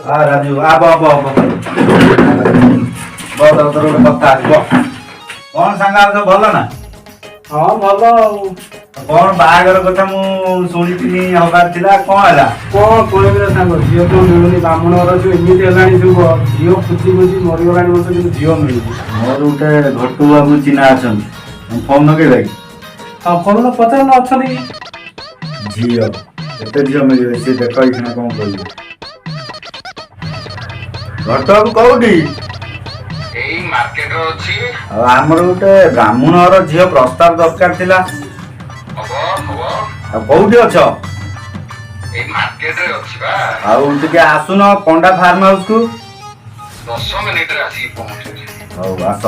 ହଁ ରାଜୁ, ଆ ବ ବ ବ ବ, ତୋର ଗୋଟେ କଥା ଅଛି, ବ। କଣ ସାଙ୍ଗ, ଆଉ ସବୁ ଭଲ ନା? ହଁ, ଭଲ। ଆଉ କଣ ବାହାଘର କଥା ମୁଁ ଶୁଣିଥିଲି ହବାର ଥିଲା, କଣ ହେଲା? କଣ କହିବି ରେ ସାଙ୍ଗ, ଝିଅ ତ ମିଳୁନି। ବ୍ରାହ୍ମଣ ଘର ଯୋଉ ଏମିତି ହେଲାଣି ଯୁଗ, ଝିଅ ଖୋଜି ଖୋଜି ମରିଗଲାଣି ମଣିଷ, କିନ୍ତୁ ଝିଅ ମିଳୁନି। ମୋର ଗୋଟେ ଘଟୁ ବାବୁ ଚିହ୍ନା ଅଛନ୍ତି, ମୁଁ ଫୋନ ଲଗେଇବା କି? ହଁ, କରୁନ, ପଚାରୁନ ଅଛନ୍ତି କି? ଝିଅ କେତେ ଝିଅ ମିଳିବେ ସେ ଦେଖ, ଏଇଖିଣା କଣ କହିବେ। ଘଟୁ ବାବୁ କୋଉଠି? ଏଇ ମାର୍କେଟରେ ଅଛି। ଆଉ ଆମର ଗୋଟେ ବ୍ରାହ୍ମଣର ଝିଅ ପ୍ରସ୍ତାବ ଦରକାର ଥିଲା। ହବ ହବ। ଆଉ କୋଉଠି ଅଛ? ଏଇ ମାର୍କେଟରେ ଅଛି ବା। ଆଉ ଟିକେ ଆସୁନ ପଣ୍ଡା ଫାର୍ମ ହାଉସ କୁ। 10 ମିନିଟରେ ଆସିକି ପହଞ୍ଚୁଛି। ହଉ ଆସ।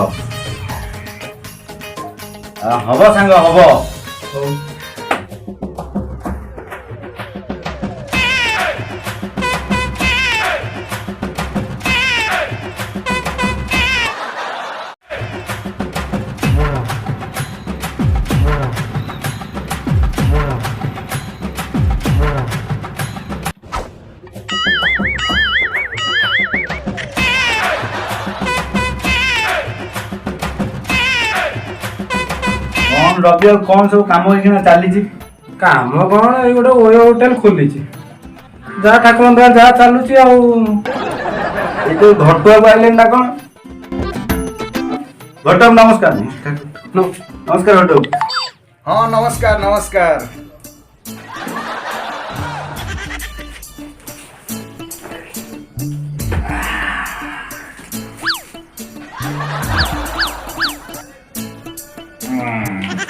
ହବ ସାଙ୍ଗ, ହବ। ହଉ। କଣ ରବି, ଆଉ କଣ ସବୁ କାମ ଏଇଖିଣା ଚାଲିଛି? କାମ କଣ, ଏଇ ଗୋଟେ ଓୟୋ ହୋଟେଲ ଖୋଲିଛି, ଯାହା ଠାକୁରଙ୍କ ଦୟା ଯାହା ଚାଲୁଛି ଆଉ। ଏଇ ଯୋଉ ଘଟୁଆକୁ ଆଇଲେଣି ନା କଣ? ଘଟୁଆ, ନମସ୍କାର। ନମସ୍କାର ଘଟୁ। ହଁ, ନମସ୍କାର ନମସ୍କାର।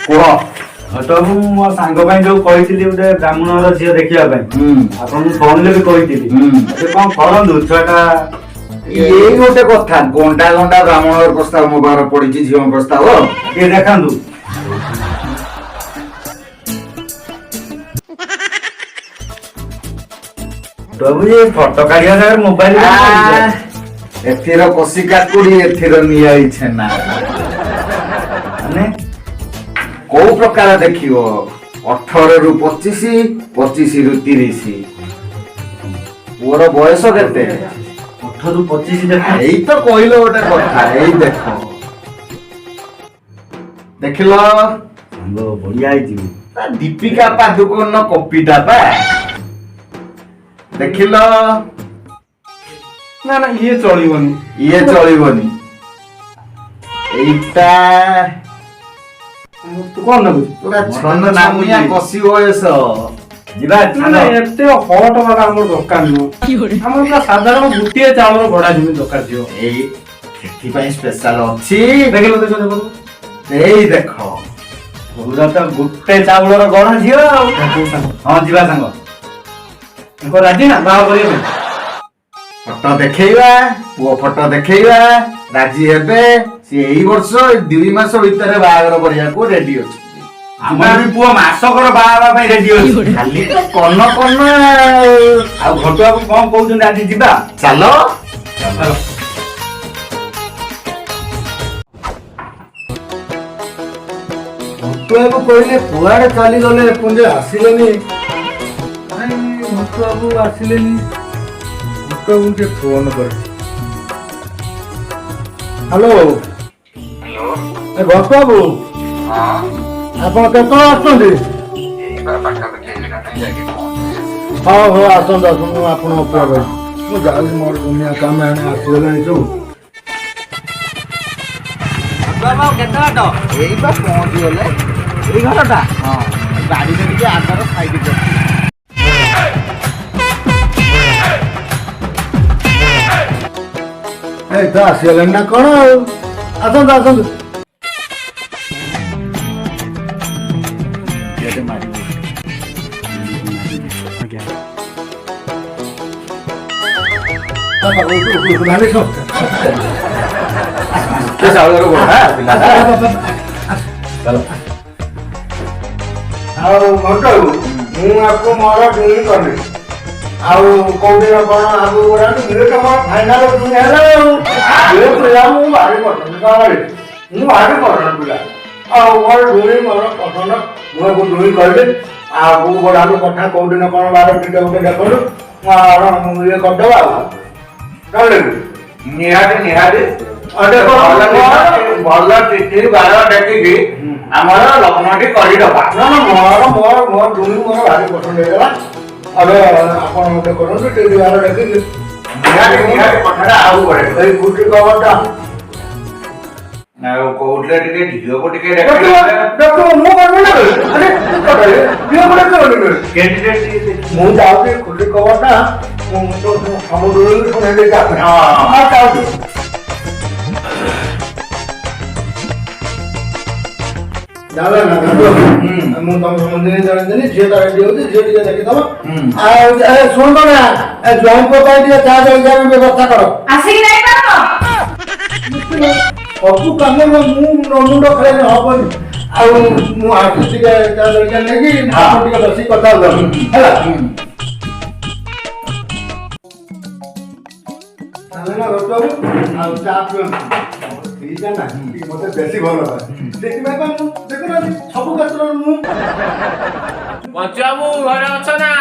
କୁହ ଘଟୁଆକୁ, ମୁଁ ମୋ ସାଙ୍ଗ ପାଇଁ ଯୋଉ କହିଥିଲି ଗୋଟେ ବ୍ରାହ୍ମଣର ଝିଅ ଦେଖିବା ପାଇଁ, ଆପଣଙ୍କୁ ଫୋନରେ ବି କହିଥିଲି, ସେ କଣ କରନ୍ତୁ ଛୁଆଟା? ଏଇ ଗୋଟେ କଥା, ଗଣ୍ଡା ଗଣ୍ଡା ବ୍ରାହ୍ମଣର ପ୍ରସ୍ତାବ ମୋ ପାଖରେ ପଡିଛି, ଝିଅ ପ୍ରସ୍ତାବ। ଟିକେ ଦେଖାନ୍ତୁ। ବାବୁ, ଏ ଫଟୋ କାଢିବା ଜାଗାରେ ମୋବାଇଲ? ଏଥିର କଷି କାକୁଡି, ଏଥିର ନିଆଇ ଛେନା। ମାନେ? କୋଉ ପ୍ରକାର ଦେଖିବ? 18ରୁ 25, 25ରୁ 30। ପୁଅର ବୟସ କେତେ? 18ରୁ 25 ଦେଖ। ଏଇ ତ କହିଲ ଗୋଟେ କଥା, ଏଇ ଦେଖ, ଦେଖିଲ? ସାଙ୍ଗ, ବଢିଆ ହେଇଛି। ତା ଦୀପିକା ପାଦୁକୋନ କପିଟା ପା, ଦେଖିଲ? ନା ନା, ଇଏ ଚଳିବନି। ଇଏ ଚଳିବନି, ଏଇଟା ତୁ କଣ ଲାଗୁଛି? ପୁରା ମତେ ଛନ ତ ଛନିଆ ଲାଗୁଛି। କଷି ବୟସ। ଯିବା। ନା ନା, ଏତେ ହଟ ବାଲା ଆମର ଦରକାର ନୁହଁ। ଆମର ପୁରା ସାଧାରଣ ଗୋଟିଏ ଚାଉଳର ଗଢା ଯେମିତି ଦରକାର ଝିଅ। ଏଇ ସେଥିପାଇଁ ସ୍ପେଶାଲ ଅଛି। ଦେଖିଲ, ଦେଖ ଦେଖ। ଏଇ ଦେଖ। ପୁରା ତ ଗୋଟେ ଚାଉଳର ଗଢା ଝିଅ ଆଉ। ସାଙ୍ଗ। ହଁ, ଯିବା ସାଙ୍ଗ। ତାଙ୍କ ରାଜି ନା ବାହା କରିବା ପାଇଁ? ଫଟୋ ଦେଖେଇବା, ପୁଅ ଫଟୋ ଦେଖେଇବା, ରାଜି ହେବେ ସିଏ। ଏଇ ବର୍ଷ 2 ମାସ ଭିତରେ ବାହାଘର କରିବାକୁ ରେଡି ଅଛି। ଆମର ବି ପୁଅ ମାସକର ବାହା ହେବା ପାଇଁ ରେଡି ଅଛି। ଖାଲି ତ କନ କନ। ଆଉ ଘଟୁଆକୁ କଣ କହୁଛନ୍ତି, ଆଜି ଯିବା? ଚାଲ। ଚାଲ। ଘଟୁଆକୁ କହିଲେ କୁଆଡେ ଚାଲିଗଲେ, ଏପର୍ଯ୍ୟନ୍ତ ଆସିଲେନି। କାଇଁ ଘଟୁଆକୁ ଆସିଲେନି? ଘଟୁଆକୁ ଟିକେ ଫୋନ କରେ। ହ୍ୟାଲୋ। ହ୍ୟାଲୋ। ଏ ଘଟୁଆବୁ, ହଁ। ଆପଣ କେତେବେଳେ ଆସୁଛନ୍ତି? ଏଇ ବା ପାଖାପାଖି ହେଇଗଲାଣି, ଯାଇକି ପହଞ୍ଚୁଛି। ହଉ ହଉ, ଆସନ୍ତୁ ଆସନ୍ତୁ, ମୁଁ ଆପଣଙ୍କ ଅପେକ୍ଷା କରିଛି। ମୁଁ ଯାଉଛି, ମୋର ଦୁନିଆ କାମ ଏଣେ ଆସିଗଲାଣି ସବୁ। କେତେ ବାଟ? ଏଇ ବା ପହଞ୍ଚିଗଲେ। ଏଇ ଘରଟା? ହଁ, ଗାଡିରେ ଟିକେ ଆଗର ସାଇଡ୍ କରିଛି। ଏଇ ତ ଆସିଗଲେଣି ନା କଣ ଆଉ? ଆସନ୍ତୁ ଆସନ୍ତୁ। ମାରିବୁ। ଆଜ୍ଞା। ଭାଲି। ଚାଉଳର ଗୋଟା ପିଲାଟା। ଚାଲ। ଆଉ ଘଟୁ, ମୁଁ ଆକୁ ମୋର ଡିଲ୍ କଲି। ଆଉ କୋଉଦିନ କଣ ଆଗକୁ ବଢାନ୍ତୁ। ଇଏ ତ ମୋର ଫାଇନାଲ ହେଲା। ଆଉ ଏ ପିଲା ମୁଁ ଭାରି ପସନ୍ଦ କରେ, ମୁଁ ଭାରି ପସନ୍ଦ ପିଲା। ଆଉ ମୋର ଜୁଇ ମୋର ପସନ୍ଦ, ମୁଁ ଏକୁ ଜୁଇ କହିଲି। ଆଉ ଆଗକୁ ବଢାନ୍ତୁ କଥା, କୋଉଦିନ କଣ ବାର ଟିକେ ଗୋଟେ ଦେଖନ୍ତୁ, ଇଏ କରିଦେବା ଆଉ, ଜାଣିଲେ କି? ନିହାତି ନିହାତି। ଦେଖ, ଭଲ ତିଥି ବାର ଦେଖିକି ଆମର ଲଗ୍ନଟି କରିଦବା। ନା ନା, ମୋର ମୋର ମୋର ଜୁଇ ମୋର ଭାରି ପସନ୍ଦ ହେଇଗଲା। ଏବେ ଆପଣ ଗୋଟେ କରନ୍ତୁ, ଟିକେ ବାର ଦେଖିକି। ନିହାତି ନିହାତି, କଥାଟା ଆଉ ବଢେଇବ। ଏଇ ଗୁଟି ଖବରଟା ଆଉ କହୁଥିଲେ ଟିକେ ଝିଅକୁ ଟିକେ ଦେଖିବ ଦେଖିବ, ମୁଁ କରିବି ନା। ଆରେ ଝିଅକୁ ଦେଖିବନି? କ୍ୟାଣ୍ଡିଡେଟ୍ ଟିକେ ଦେଖି। ମୁଁ ଯାଉଛି, ଖୁସି ଖବରଟା ମୁଁ ସମୁଦ୍ରରୁ ଶୁଣେଇ ଦେଇକି ଆସେ। ହଁ, ଯାଉଛି। ଜାଣିଲ ନା, ମୁଁ ତମ ସମସ୍ତଙ୍କୁ ଜଣେଇଦେଲି। ଝିଅ ତ ରେଡି ହଉଛି, ଝିଅ ଟିକେ ଦେଖିଦବ। ଆଉ ଶୁଣନ୍ତୁ ନା, ଜ୍ୱାଇଁ ପୁଅ ପାଇଁ ଟିକେ ଚା ଜଳଖିଆ ବ୍ୟବସ୍ଥା କର। ଆସିକି ନେଇପାରୁନ? ସବୁ କାମ ମୁଁ ମୁଣ୍ଡ ଖେଳିଲେ ହବନି। ଆଉ ମୁଁ ଆସି ଟିକେ ଚା ଜଳଖିଆ ନେଇକି ଆପଣ ଟିକେ ବସିକି କଥା ହବା, ହେଲା? ନା ବାବୁ, ଆଉ ଚା ପିଅନ୍ତୁ। ସ୍ତ୍ରୀଟା ନା ଟିକେ ମତେ ବେଶୀ ଭଲ ପାଏ, ସେଥିପାଇଁ ମୁଁ ଦେଖୁନାହାନ୍ତି ସବୁ କ୍ଷେତ୍ରରେ ମୁଁ। ପଞ୍ଚୁବାବୁ ଘରେ ଅଛ ନା?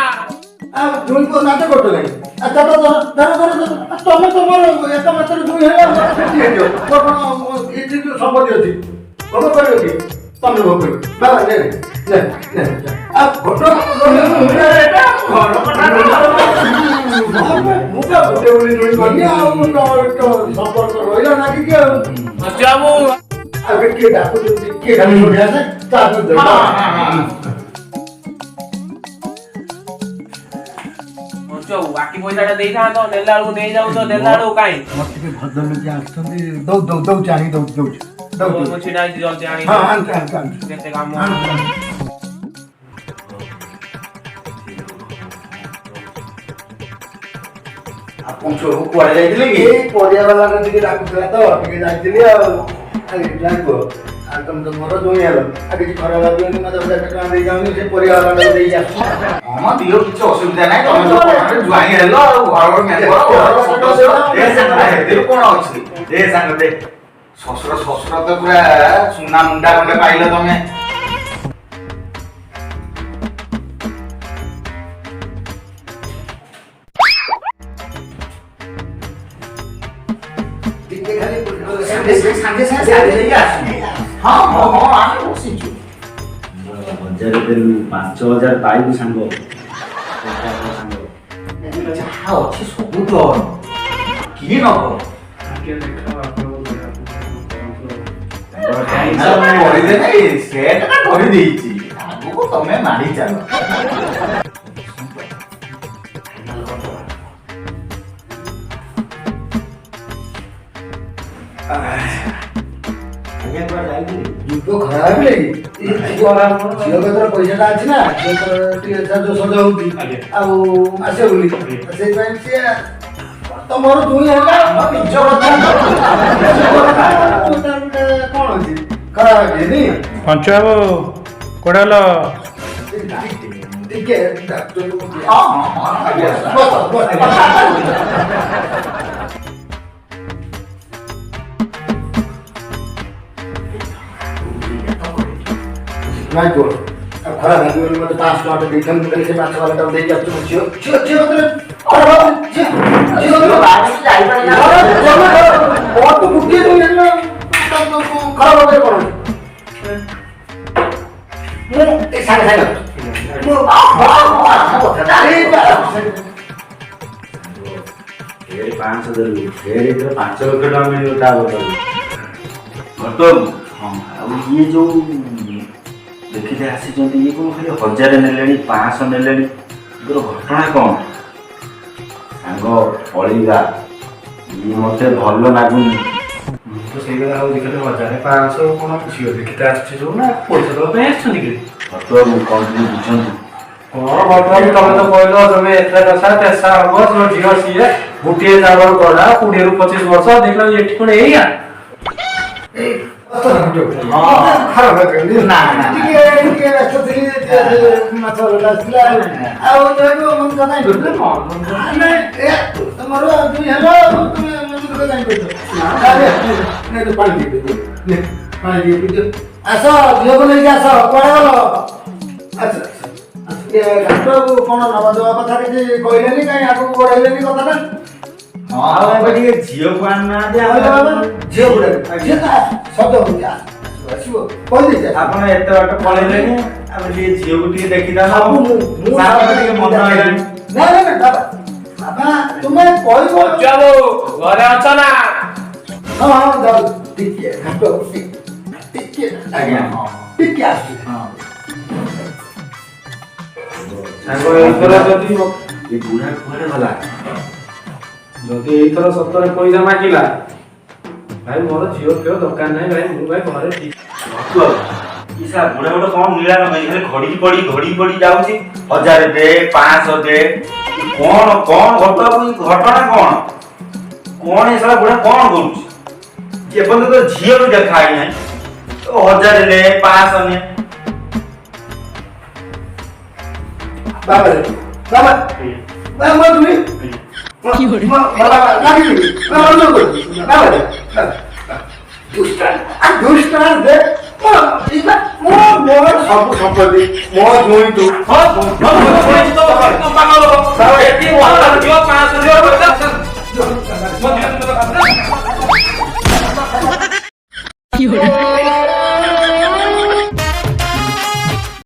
ଆଉ ଜୁଇ ପୁଅ ନାଚ କରୁଛ କାଇଁ? ଧର ଧର ଧର ଧର ଧର, ତମେ ତମର ଏକ ମାସରେ ଜୁଇ ହେଲା, ସେଠି ହେଇଯିବ। ମୋର କଣ ଏଠି ଯୋଉ ସମ୍ପତ୍ତି ଅଛି ଭୋଗ କରିବ କି? ତମେ ଭୋଗ କରିବ। ବାବା, ନେ ନେ ନେ। ଆଉ ଘଟ ମୁଁ ତ ଗୋଟେ ବୋଲି ଜୁଇ କଲି, ଆଉ ସମ୍ପର୍କ ରହିଲା ନାଗିକି ଆଉ। ପଞ୍ଚୁବାବୁ, ଆଉ କିଏ ଡାକୁଛନ୍ତି? କିଏ ଖାଲି ଶୁଣି ଆସେ ଚା ପିଇ। ପଞ୍ଚୁବାବୁ, ବାକି ପଇସାଟା ଦେଇଥାନ୍ତ। ନେଲା ବେଳକୁ ନେଇଯାଉଛ, ଦେଲା ବେଳକୁ କାଇଁ? ମୋର ଟିକେ ଭଦ୍ରଲୋକି ଆସୁଛନ୍ତି। ଦଉ ଦଉ ଦଉଛି, ଆଣିକି ଦଉଛି ଦଉଛି ଦଉଛି। ମୁଁ ଛିଡା ହେଇଛି, ଜଲ୍ଦି ଆଣି। ହଁ, ଆଣୁଛି ଆଣୁଛି ଆଣୁଛି। କେତେ କାମ। ଆଉ ପଞ୍ଚୁବାବୁ କୁଆଡେ ଯାଇଥିଲେ କି? ଏଇ ପରିବା ବାଲାଟା ଟିକେ ଡାକୁଥିଲା ତ, ଟିକେ ଯାଇଥିଲି। ଆଉ ଜାଣିବ, ଆଉ ତମେ ତ ମୋର ଜୁଇଁ ହେଲ, ଆଉ କିଛି ଖରାପ ଭାବିବନି, ମତେ 1000 ଟଙ୍କା ଦେଇଯାଉନି, ସେ ପରିବା ବାଲାଟାକୁ ଦେଇକି ଆସୁଛି। ହଁ, ଦିଅ, କିଛି ଅସୁବିଧା ନାହିଁ। ତମେ ତ ଘରେ ଜ୍ୱାଇଁ ହେଲ ଆଉ ଘରର ମେମ୍ବର, ଘରର ସଦସ୍ୟ। ଏ ସାଙ୍ଗ, ସେଥିରୁ କଣ ଅଛି? ଦେ ସାଙ୍ଗ ଦେ। ଶ୍ୱଶୁର ଶ୍ୱଶୁର ତ ପୁରା ସୁନା ମୁଣ୍ଡା ଖଣ୍ଡେ ପାଇଲ ତମେ। ଟିକେ ଖାଲି ସାଙ୍ଗେ ସାଙ୍ଗେ ସାଙ୍ଗେ ଦେଇକି ଆସିବି। ହଁ ହଁ ହଁ, ଆମେ ବସିଛୁ। 1000 ଦେଲୁ, 5000 ପାଇବୁ ସାଙ୍ଗ, ସାଙ୍ଗ। ଯାହା ଅଛି ସବୁ ତ କିଏ ନବ? କରିଦେଲେ, ସେଟା କରିଦେଇଛି, ଆଗକୁ ତମେ ମାଡ଼ି ଚାଲ। ଆଜ୍ଞା, କୁଆଡ଼େ ଯାଇଥିଲି? ଯୁଗ ଖରାପ କି ଝିଅ କତିରେ ପଇସାଟା ଅଛି ନା, ଝିଅ ଟିକେ ସାଜ ସଜ ହଉଛି ଆଉ ଆସିବ ବୋଲି, ସେଇଥିପାଇଁ ସିଏ ତମର ଜୁଇ ହେଲା। ନିଜ କଥା କଣ ଅଛି, ଖରାପ ଭାବିବେନି। ପଞ୍ଚୁବାବୁ, କୁଆଡ଼େ ଗଲ? ଟିକେ। ହଁ ହଁ ହଁ। ବସ ବସ। ନାଇଁ କୁହ, ଆଉ ଖରାପ ଭାବିବନି, ମତେ 500 ଟଙ୍କା ଦେଇଥାନ୍ତି, ମୁଁ ଖାଲି ସେ ମାଛ ବାଲାଟାକୁ ଦେଇକି ଆସୁଛି। ମୋ ଝିଅ ଝିଅ ଝିଅ କତିରେ ଖରାପ ଭାବୁନି, ଝିଅ ଝିଅ କତିରେ ମୋର ତ ଗୋଟିଏ ଜୁଇ ହେଲା, ଖରାପ ଭାବିଲେ କଣ ଅଛି? ମୁଁ ଏ ସାଙ୍ଗେ ସାଙ୍ଗେ ମୁଁ ଫେରେ 500 ଦେଲୁ, ଫେରେ ଏଥର 5 ଲକ୍ଷ ଟଙ୍କା ମିଳିବ ତା ବଦଳରେ। ଘଟ। ହଁ, ଆଉ ଇଏ ଯୋଉ ଦେଖିତେ ଆସିଛନ୍ତି, ଇଏ କଣ ଖାଲି 1000 ନେଲେଣି, 500 ନେଲେଣି? ଏର ଘଟଣା କଣ ସାଙ୍ଗ? ପଳେଇବା, ଇଏ ମତେ ଭଲ ଲାଗୁନି। ମୁଁ ତ ସେଇ କଥା ଭାବୁଛି, ଖାଲି 1000 500 କଣ ଝିଅ ଦେଖିତେ ଆସିଛି ସବୁ ନା ପଇସା ଦେବା ପାଇଁ ଆସିଛନ୍ତି କି? ଘଟବାବୁ, କଣ ଟିକେ ବୁଝନ୍ତୁ। କଣ ଘଟଣା? ତମେ ତ କହିଲ ତମେ ଏତେ ଦଶା ତେସା ହବ, ସେ ଝିଅ ସିଏ ଗୋଟିଏ ଚାଉଳ ଗଢା, 20ରୁ 25 ବର୍ଷ। ଦେଖିଲା ଏଠି କଣ ଏଇଆ? ଖରାପ ଭାବିବେନି। ନା ନା। ଟିକେ ଟିକେ ବ୍ୟସ୍ତ ଥିଲି। ମାଛ ଆସିଥିଲା। ଆଉ ଯେହେତୁ ମନ କାଇଁ କରୁଛ? ନାଇଁ, ଏ ତମର ଦୁଇ ହେଲା, ଆଉ ତୁମେ ମନ ଦୁଃଖ କାଇଁ କରୁଛ? ପାଣି ଟିକେ, ପାଣି ଟିକେ ପିଇଦିଅ। ଆସ, ଝିଅକୁ ନେଇକି ଆସ। କୁଆଡ଼େ ଗଲ? ଆଚ୍ଛା, ଡାକ୍ତରକୁ କ'ଣ ନବା ଦେବା କଥା କିଛି କହିଲେନି କାଇଁ? ଆଗକୁ ବଢ଼େଇଲେନି କଥାଟା। ହଁ, ଆଉ ଏବେ ଟିକେ ଝିଅକୁ ଆଣୁନାହାନ୍ତି? ଆଉ ବାବା, ଝିଅକୁ ଡାକ। ଝିଅ ତ ଶବ୍ଦ ହଉଛି, ଆସିବ, କହିଦେଇଛି। ଆପଣ ଏତେ ବାଟ ପଳେଇଲେଣି, ଆମେ ଟିକେ ଝିଅକୁ ଟିକେ ଦେଖିଥାନ୍ତୁ। ସବୁ ମୁଁ ଟିକେ ମନ ହେଲାଣି। ନା ନା ନା, ବାବା, ବାବା, ତୁମେ କହିବ। ବାବୁ, ଘରେ ଅଛ ନା? ହଁ ହଁ, ଯାଉ ଟିକେ, ଟିକେ। ଆଜ୍ଞା, ହଁ। ଟିକେ ଆସୁଛି। ହଁ। ସାଙ୍ଗ, ଏଇଥର ଯଦି ଏ ବୁଢା କୁଆଡେ ଗଲା? ଯଦି ଏଇଥର ସତରେ ପଇସା ମାଗିଲା ଭାଇ, ମୋର ଝିଅ ଫିଅ ଦରକାର ନାହିଁ ଭାଇ। ମୁଁ ଭାଇ ଘରେ ଠିକ। ଇସା ବୁଢା ଗୋଟେ କଣ ନୀଳା ନଗେଇ ଖାଲି ଘଡିକି ପଡି ଘଡିକି ପଡି ଯାଉଛି, 1000 ଦେ, 500 ଦେ। କଣ କଣ ଘଟଣା ଘଟଣା କଣ କଣ? ଏ ଶଳା ବୁଢା କଣ କରୁଛି? ଏପର୍ଯ୍ୟନ୍ତ ତ ଝିଅ ବି ଦେଖା ହେଇନାହିଁ, 1000 ନେ, 500 ନେ। ବାବା ରେ ବାବା, ବାବା, তুমি ବାବା ଲାଗିବି, ବାବା ରେ ଦୁଷ୍ଟାନ ଦେ। ମୋ ମୋର ସବୁ ସମ୍ପତ୍ତି, ମୋ ଜୁଇଁ ତୁ। ଝିଅ 500 ଝିଅ। 有人。